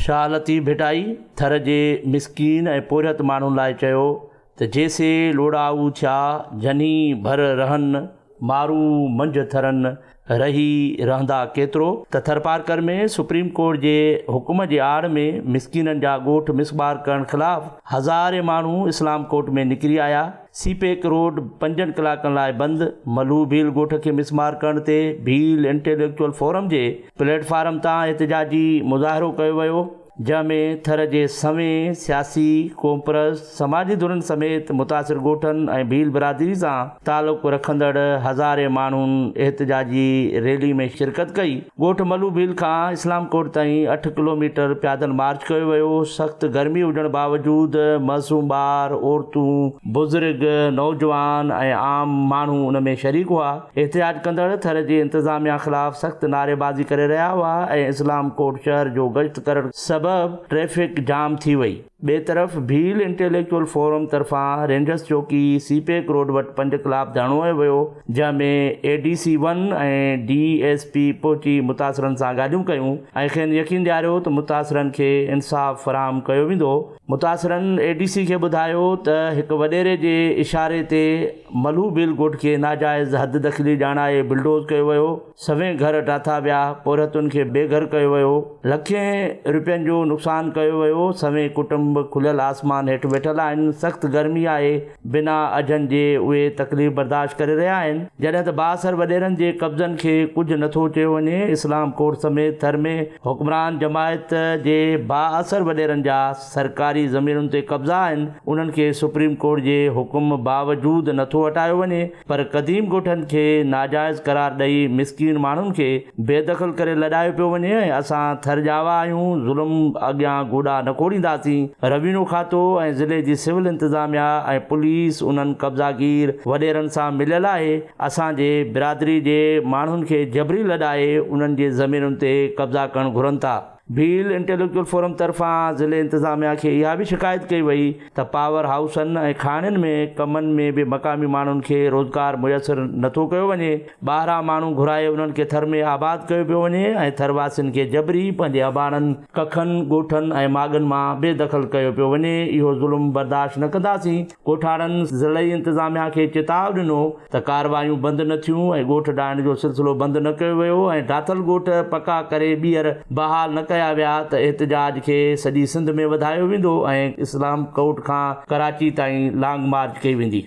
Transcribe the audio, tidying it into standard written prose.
شاهه لطيف ڀٽائي ٿر جي مسڪين ۽ پورهيت ماڻهن لاء چيو ته جيسي لوڙائو ٿيا، جني ڀر رهن، مارو منجهه ٿرن، رهي رهندا ڪيترو؟ ته ٿرپارڪر ۾ سپريم ڪورٽ جي حڪم جي آڙ ۾ مسڪينن جا ڳوٺ مسمار ڪرڻ خلاف هزارين ماڻهو اسلام ڪوٽ ۾ نڪري آيا، سي پيڪ روڊ پنجن ڪلاڪن لاء بند، ملهو ڀيل ڳوٺ کي مسمار ڪرڻ تي ڀيل انٽيليڪچوئل فورم جي پليٽ فارم تان احتجاجي مظاهرو ڪيو ويو، جنهن ۾ ٿر جي سوين سياسي، قومپرست، سماجي ڌرين سميت متاثر ڳوٺن ۽ ڀيل برادري سان تعلق رکندڙ هزارين ماڻهن احتجاجي ريلي ۾ شرڪت ڪئي. ڳوٺ ملو ڀيل کان اسلام ڪوٽ تائين اٺ ڪلوميٽر پيادل مارچ ڪيو ويو، سخت گرمي هجڻ باوجود معصوم ٻار، عورتون، بزرگ، نوجوان ۽ عام ماڻهو ان ۾ شريڪ هئا. احتجاج ڪندڙ ٿر جي انتظاميا خلاف سخت نعريبازي ڪري رهيا هئا ۽ اسلام ڪوٽ شهر جو گشت ڪرڻ سبب ٽريفڪ جام ٿي وئي. ٻئي طرف ڀيل انٽيليڪچوئل فورم طرفان رينجرز چوڪي سي پيڪ روڊ وٽ پنج ڪلاڪ ڌرڻو هنيو ويو، جنهن ۾ A D C one ۽ D S P پهچي متاثرن سان ڳالهيون ڪيون ۽ کين يقين ڏياريو ته متاثرن کي انصاف فراهم ڪيو ويندو. متاثرن اي ڊي سي کي ٻڌايو ته هڪ وڏيري جي اشاري تي ملهو ڀيل ڳوٺ کي ناجائز حددخلي ڄاڻائي بلڊوز ڪيو ويو، سوين گهر ڊاٿا ويا، پورهيتن کي بي گهر ڪيو ويو، لکين رپين جو نقصان ڪيو ويو، سوين ڪٽنب کليل آسمان هيٺ ويٺل آهن، سخت گرمي آهي، بنا اجهن جي اهي تڪليف برداشت ڪري رهيا آهن، جڏهن ته بااثر وڏيرن جي قبضن کي ڪجهه نٿو چيو وڃي، اسلام ڪوٽ سميت ٿر ۾ حڪمران جماعت جي بااثر وڏيرن جا سرڪاري زمينن تي قبضا آهن، انهن کي سپريم ڪورٽ جي حڪم باوجود نٿو هٽايو وڃي، پر قديم ڳوٺن کي ناجائز قرار ڏئي مسڪين ماڻهن کي بيدخل ڪري لڏايو پيو وڃي ۽ اسان ٿر ڄاوا آهيون ظلم اڳيان گوڏا نه کوڙينداسين روينيو کاتو ۽ ضلعي جي سول انتظاميا ۽ پوليس انهن قبضاگير وڏيرن سان مليل آهي اسان جي برادري جي ماڻهن کي جبري لڏائي انهن جي زمينن تي قبضا ڪرڻ گهرن ٿا. ڀيل انٽيليڪچوئل فورم طرفان ضلعي انتظاميا کي اها به شڪايت ڪئي وئي ته پاور هائوسن ۽ کاڻين ۾ ڪمن ۾ به مقامي ماڻهن کي روزگار ميسر نٿو ڪيو وڃي، ٻاهران ماڻهو گهرائي انهن کي ٿر ۾ آباد ڪيو پيو وڃي ۽ ٿر واسين کي جبري پنهنجي اباڻن ڪکن، ڳوٺن ۽ ماڳن مان بي دخل ڪيو پيو وڃي، اهو ظلم برداشت نه ڪنداسين. ڳوٺاڻن ضلعي انتظاميا کي چتاء ڏنو ته ڪارروايون بند نه ٿيون ۽ ڳوٺ ڊاهڻ جو سلسلو بند نه ڪيو ويو ۽ ڊاٿل ڳوٺ پڪا ڪري ٻيهر بحال نه ڪيا ويا ته احتجاج کي سڄي سنڌ ۾ وڌايو ويندو ۽ اسلام ڪوٽ کان ڪراچي تائين لانگ مارچ ڪئي ويندي.